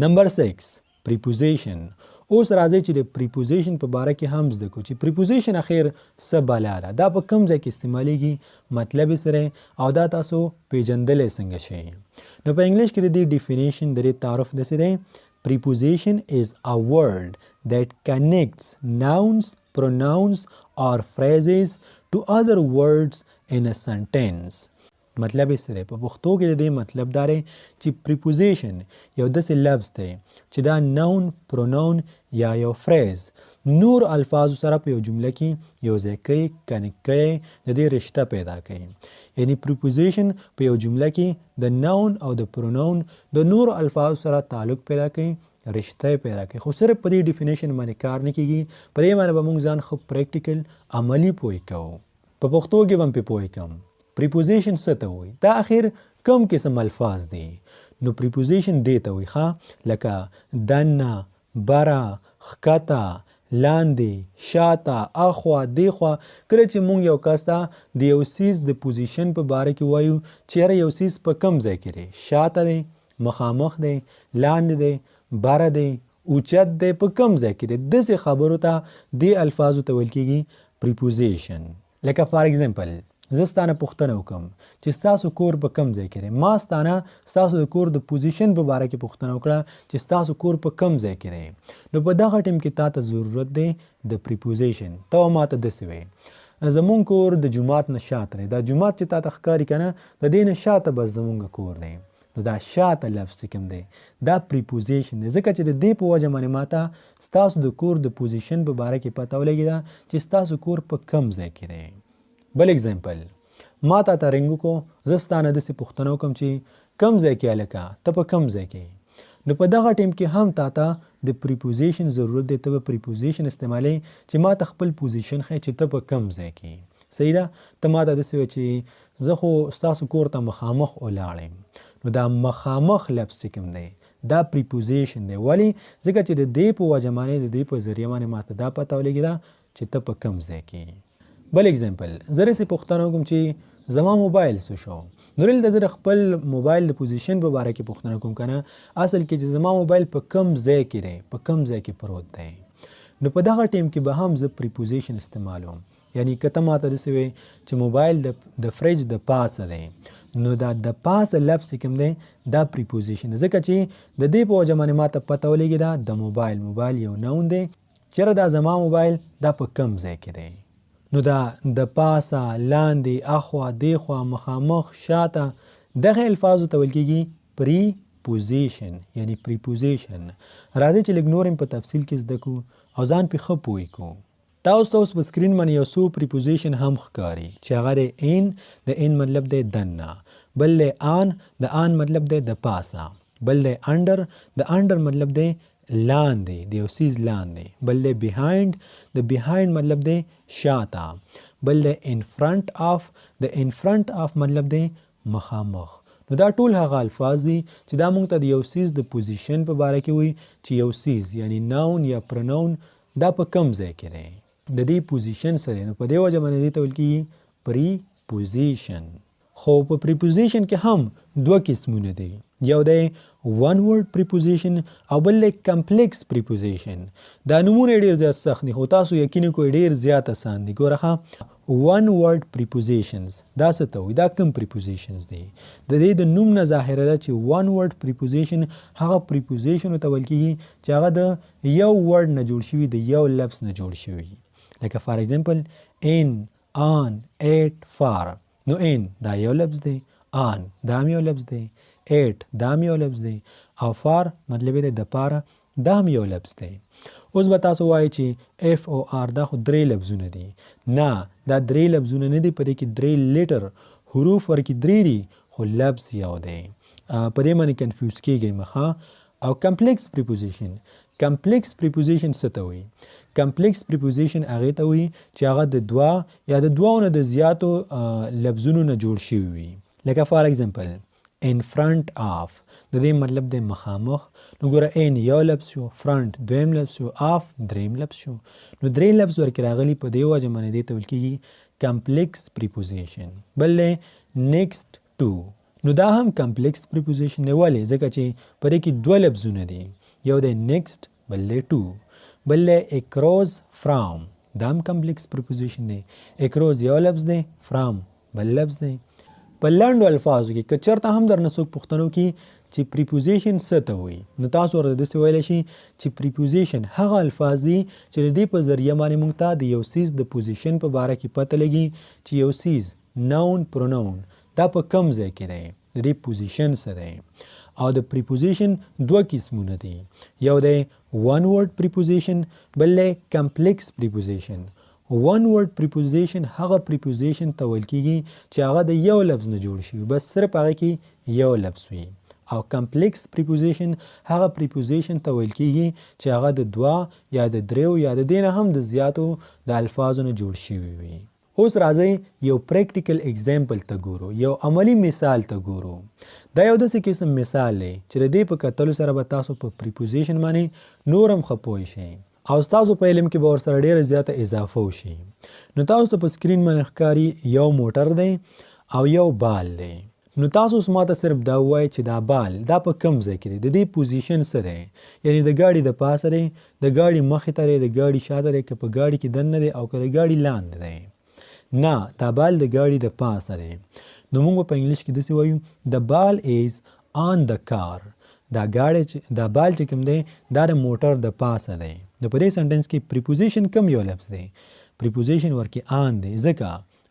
نمبر 6، پریپوزیشن. اوس راځئ چې د پریپوزیشن په باره کې هم زده کړو چې پریپوزیشن اخر څه بلا ده، دا په کوم ځای کې استعمالیږي، مطلب یې څه دی او دا تاسو پیژندلی څنګه شئ. نو په انګلیش کې د دې ډیفینیشن، د دې تعارف داسې دی: Preposition is a word that connects nouns, pronouns or phrases to other words in a sentence. مطلب یې څه دی؟ په پښتو کې د دې مطلب دا دی چې پریپوزیشن یو داسې لفظ دی چې دا ناون، پروناون یا یو فریز نور الفاظو سره په یو جمله کې یو ځای کوي، کنیکټ کوي، د دې رشته پیدا کوي. یعنی پریپوزیشن په یو جمله کې د ناون او د پروناون د نورو الفاظو سره تعلق پیدا کوي، رشته پیدا کوي. خو صرف په دې ډیفینیشن باندې کار نه کیږي، په دې باندې به موږ ځان ښه پریکټیکل، عملی پوه کوو. په پښتو کې به هم پرې پوه کوم. پریپوزیشن څه ته وایي؟ دا اخر کوم قسم الفاظ دي؟ نو پریپوزیشن دې ته وایي، ښه، لکه دننه، بره، ښکته، لاندې، شاته، اخوا، دیخوا. کله چې مونږ یو کس ته د یو څیز د پوزیشن په باره کې وایو چې یاره یو څیز په کوم ځای کې دی، شاته دی، مخامخ دی، لاندې دی، بره دی، اوچت دی، په کوم ځای کې دی، داسې خبرو ته، دې الفاظو ته ویل کېږي پریپوزیشن. لکه فار اگزامپل، زه ستا نه پوښتنه وکم چې ستاسو کور په کوم ځای کې دی. ما ستا نه ستاسو د کور د پوزیشن په باره کې پوښتنه وکړه چې ستاسو کور په کوم ځای کې دی. نو په دغه ټیم کې تا ته ضرورت دی د پریپوزیشن. ته ما ته داسې وې: زمونږ کور د جومات نه شاته دی. دا جومات چې تا ته ښکاري که نه، د دې نه شاته بس زمونږ کور دی. نو دا شاته لفظ چې کوم دی، دا پریپوزیشن دی، ځکه چې د دې په وجه باندې ماته ستاسو د کور د پوزیشن په باره کې پته ولګېده چې ستاسو کور په کوم ځای کې دی. بل اگزامپل، ما تا ته رنګ وکړو، زه ستا نه داسې پوښتنه وکړم چې کوم ځای کې هلکه، ته په کوم ځای کې؟ نو په دغه ټیم کې هم تا ته د پریپوزیشن ضرورت دی. ته به پریپوزیشن استعمالوې چې ما ته خپل پوزیشن ښیې چې ته په کوم ځای کې. صحیح ده؟ ته ما ته داسې وایې چې زه خو ستاسو کور ته مخامخ ولاړ یم. نو دا مخامخ لفظ چې کوم دی، دا پریپوزیشن دی. ولی؟ ځکه چې د دې په وجه باندې، د دې په ذریعه باندې ما ته دا پته ولګېده چې ته په کوم ځای کې. بل اگزامپل، زه داسې پوښتنه وکړم چې زما موبایل څه شو. نو دلته زه د خپل موبایل د پوزیشن په باره کې پوښتنه کوم که نه، اصل کې چې زما موبایل په کوم ځای کې دی، په کوم ځای کې پروت دی. نو په دغه ټیم کې به هم زه پریپوزیشن استعمالوم. یعنی که ته ماته داسې وې چې موبایل د فریج د پاسه دی، نو دا د پاسه لفظ کوم دی، دا پریپوزیشن دی، ځکه چې د دې په وجه باندې ماته پته ولګېده د موبایل، موبایل یو ناون دی، چېرې دا زما موبایل دا په کوم ځای کې دی. نو دا د پاسه، لاندې، اخوا، دیخوا، مخامخ، شاته، دغه الفاظو ته ویل کېږي پریپوزیشن، یعنی پریپوزیشن. راځئ چې لږ نور هم په تفصیل کې زده کړو او ځان پرې ښه پوه کړو. تاسو ته اوس په سکرین باندې یو څو پریپوزیشن هم ښکاري چې هغه دی ان. د ان مطلب دی دننه. بل دی آن. د آن مطلب دی د پاسه. بل دی انډر. د انډر مطلب دی لاندې، د یو څیز لاندې. بل دی بیهایند. د بیهایند مطلب دی شاته. بل دی ان فرنٹ آف. د ان فرنٹ آف مطلب دی مخامخ. نو دا ټول هغه الفاظ دي چې دا مونږ ته د یو څیز د پوزیشن په باره کې وایي چې یو څیز، یعنی ناون یا پرناون، دا په کوم ځای کې دی، د دې پوزیشن سره. نو په دې وجه باندې دې ته ویل کېږي پریپوزیشن. خو په پریپوزیشن کې هم دوه قسمونه دي: یو دی ون ورډ پریپوزیشن او بل دی کمپلیکس پریپوزیشن. دا نومونه ډیر زیات سخت دي، خو تاسو یقین کوئ، ډیر زیات اسان دي. ګوره ښه، ون ورډ پریپوزیشنز دا څه ته وایي؟ دا کوم پریپوزیشنز دي؟ د دې د نوم نه ظاهره ده چې ون ورډ پریپوزیشن هغه پریپوزیشن ته ویل کېږي چې هغه د یو ورډ نه جوړ شوي، د یو لفظ نه جوړ شوي، لکه فار اگزامپل ان، آن، ایټ، فار. نو ان دا یو لفظ دی، آن دا هم یو لفظ دی، ایټ دا هم یو لفظ دی او فار مطلب یې دی د پاره، دا هم یو لفظ دی. اوس به تاسو وایئ چې اف او آر دا خو درې لفظونه دي. نه، دا درې لفظونه نه دي. په دې کې درې لیټر، حروف ورکې درې دي، خو لفظ یو دی. په دې باندې کنفیوز کیږئ مه ښه. او کمپلیکس پریپوزیشن، کمپلیکس پریپوزیشن څه ته وایي؟ کمپلیکس پریپوزیشن هغې ته وایي چې هغه د دوه یا د دوو نه د زیاتو لفظونو نه جوړ شوي وي، لکه فار اگزامپل ان فرنٹ آف. د دې مطلب دی مخامخ. نو ګوره، ان یو لفظ شو، فرنٹ دویم لفظ شو، آف دریم لفظ شو. نو درې لفظ ورکې راغلي، په دې وجه باندې دې ته ویل کېږي کمپلیکس پریپوزیشن. بل دی نیکسټ ټو. نو دا هم کمپلیکس پریپوزیشن دی. ولې؟ ځکه چې په دې کې دوه لفظونه دي، یو دی نیکسټ، بل دی ټو. بل دی اکروز فرام، دا هم کمپلیکس پریپوزیشن دی. اکروز یو لفظ دی، فرام بل لفظ دی. په لنډو الفاظو کې که چېرته هم درنه څوک پوښتنه وکړي چې پریپوزیشن څه ته وایي، نو تاسو ورته داسې ویلی شئ چې پریپوزیشن هغه الفاظ دي چې د دې په ذریعه باندې موږ ته د یو څیز د پوزیشن په باره کې پته لګي چې یو څیز ناون پروناون دا په کوم ځای کې دی، د دې پوزیشن څه دی. او د پریپوزیشن دوه قسمونه دي، یو دی ون ورډ پریپوزیشن، بل دی کمپلیکس پریپوزیشن. ون ورډ پریپوزیشن هغه پریپوزیشن ته ویل کیږي چې هغه د یو لفظ نه جوړ شي، بس صرف هغه کې یو لفظ وي. او کمپلیکس پریپوزیشن هغه پریپوزیشن ته ویل کیږي چې هغه د دوه یا د دریو یا د دې نه هم د زیاتو د الفاظو نه جوړ شوي وي. اوس راځئ یو پریکټیکل اگزامپل ته ګورو، یو عملی مثال ته ګورو. دا یو داسې قسم مثال دی چې د دې په کتلو سره به تاسو په پریپوزیشن باندې نور هم ښه پوه شئ او ستاسو په علم کې به ورسره ډېره زیاته اضافه وشي. نو تاسو ته په سکرین باندې ښکاري یو موټر دی او یو بال دی. نو تاسو اوس ماته صرف دا ووایئ چې دا بال دا په کوم ځای کې دی، د دې پوزیشن څه دی، یعنی د ګاډي د پاسه دی، د ګاډي مخې ته دی، د ګاډي شاته دی، که په ګاډي کې دننه دی او که د ګاډي لاندې دی. نه، دا بال د ګاډي د پاسه دی. نو موږ په انګلیش کې داسې وایو the ball is on the car. دا ګاډی چې دا بال چې کوم دی دا د موټر د پاسه دی. نو په دې سنټنس کې پریپوزیشن کوم یو لفظ دی؟ پریپوزیشن ورکې آن دی، ځکه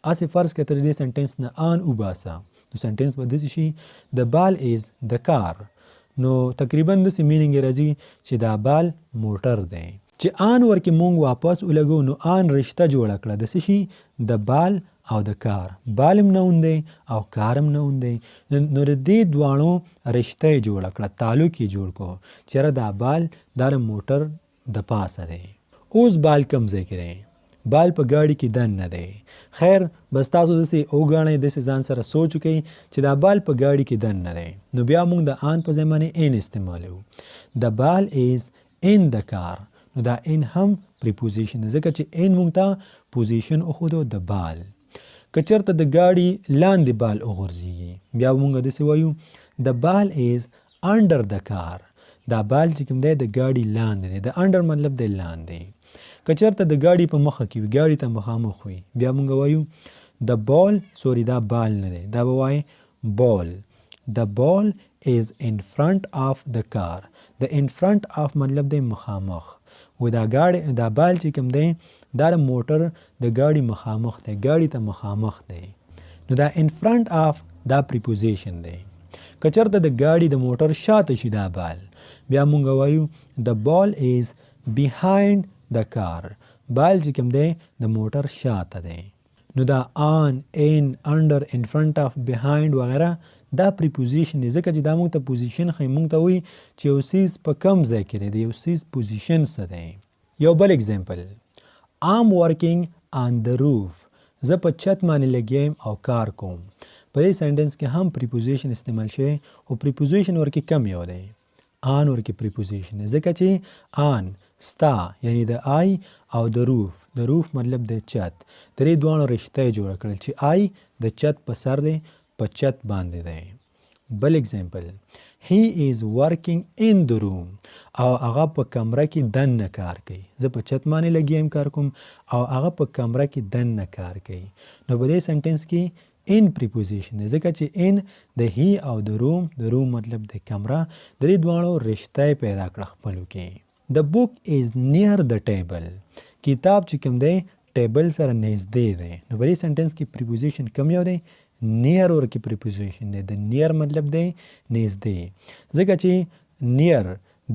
هسې فرض کړه ته د دې سنټنس نه آن وباسه نو سنټنس به داسې شي the ball is the car. نو تقریبا داسې مینینګ یې راځي چې دا بال موټر دی. چې آن ورکې مونږ واپس ولګو نو آن رشته جوړه کړه د څه شي؟ د بال او د کار. بال هم نون دی او کار هم نون دی، نو د دې دواړو رشته یې جوړه کړه، تعلق یې جوړ کړو چې یاره دا بال دا د موټر د پاسه دی. اوس بال کوم ځای کې دی؟ بال په ګاډي کې دننه دی. خیر بس تاسو داسې وګڼئ، داسې ځان سره سوچ وکړئ چې دا بال په ګاډي کې دننه دی. نو بیا موږ د آن په ځای باندې ان استعمالوو. The ball is in the car. نو دا ان هم پریپوزیشن دی، ځکه چې ان موږ ته پوزیشن وښودو د بال. که چېرته د ګاډي لاندې بال وغورځېږي بیا موږ داسې وایو the ball is under the car. دا بال چې کوم دی د ګاډي لاندې دی، د انډر مطلب دی لاندې. که چېرته د ګاډي په مخه کې وي، ګاډي ته مخامخ وي، بیا موږ وایو the ball، سوري دا بال نه دی، دا به وایې ball. The ball is in front of the car. د in front of مطلب دی مخامخ. و دا ګاډي دا بال چې کوم دی دا د موټر د ګاډي مخامخ دی، ګاډي ته مخامخ دی. نو دا in front of دا پریپوزیشن دی. که چېرته د ګاډي د موټر شاته شي دا بال، بیا مونږ وایو the ball is behind the car. بال چې کوم دی د موټر شاته دی. نو دا on، in، under، in front of، behind وغیره دا پریپوزیشن دی، ځکه چې دا موږ ته پوزیشن ښیي، موږ ته وایي چې یو څیز په کوم ځای کې دی، د یو څیز پوزیشن څه دی. یو بل اگزامپل، I'm working on the roof. زه په چت باندې لګیا یم او کار کوم. په دې سنټنس کې هم پریپوزیشن استعمال شوی، خو پریپوزیشن ورکې کم یو دی، آن ورکې پریپوزیشن دی، ځکه چې آن ستا یعنی د آی او د روف، د روف مطلب د چت، د دې دواړو رشته یې جوړه کړل چې آی د چت په سر دی، په چت باندې دی. بل اگزامپل، he is working in the room. او هغه په کمره کې دننه کار کوي. زه په چت باندې لګیا یم کار کوم او هغه په کمره کې دننه کار کوي. نو په دې سنټنس کې in پریپوزیشن دی، ځکه چې in د he او د روم، د روم مطلب د کمره، د دې دواړو رشته یې پیدا کړه خپلو کې. The book is near the table. کتاب چې کوم دی ټیبل سره نږدې دی. نو په دې سنټنس کې پریپوزیشن کوم یو دی؟ نیر ورکې پریپوزیشن دی. د نیر مطلب دی نږدې، ځکه چې نیر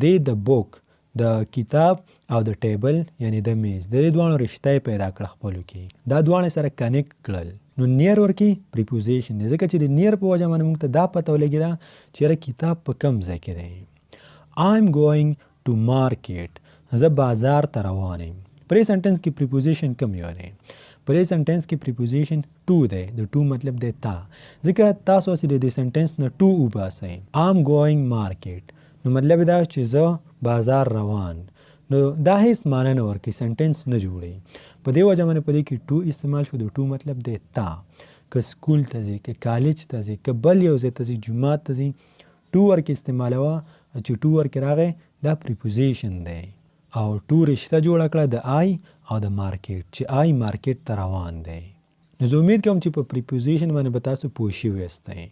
دی د بوک د کتاب او د ټیبل یعنی د میز، د دې دواړو رشته یې پیدا کړه خپلو کې، دا دواړه سره کنیکټ کړل. نو نیر ورکې پریپوزیشن دی، ځکه چې د نیر په وجه باندې موږ ته دا پته ولګېده چې یاره کتاب په کوم ځای کې دی. I'm going to market. زه بازار ته روان یم. په دې سنټنس کې پریپوزیشن کوم یو دی؟ په دې سنټنس کې پریپوزیشن ټو دی. د ټو مطلب دی تا، ځکه تاسو هسې د دې سنټنس نه ټو وباسئ. I'm going market. نو مطلب دا چې زه بازار روان، نو دا هیڅ معنی نه ورکوي، سنټنس نه جوړوي. په دې وجه باندې په دې کې ټو استعمال شو. د ټو مطلب دی تا. که سکول ته ځې، که کالج ته ځې، که بل یو ځای ته ځې، جومات ته ځې، ټو ورکې استعمالوه. چې ټو ورکې راغی دا پریپوزیشن دی، او ټو رشته جوړه کړه د آی او د مارکیټ، چې آی مارکیټ ته روان دی. نو زه امید کوم چې په پریپوزیشن باندې به تاسو پوه شوي یاستئ.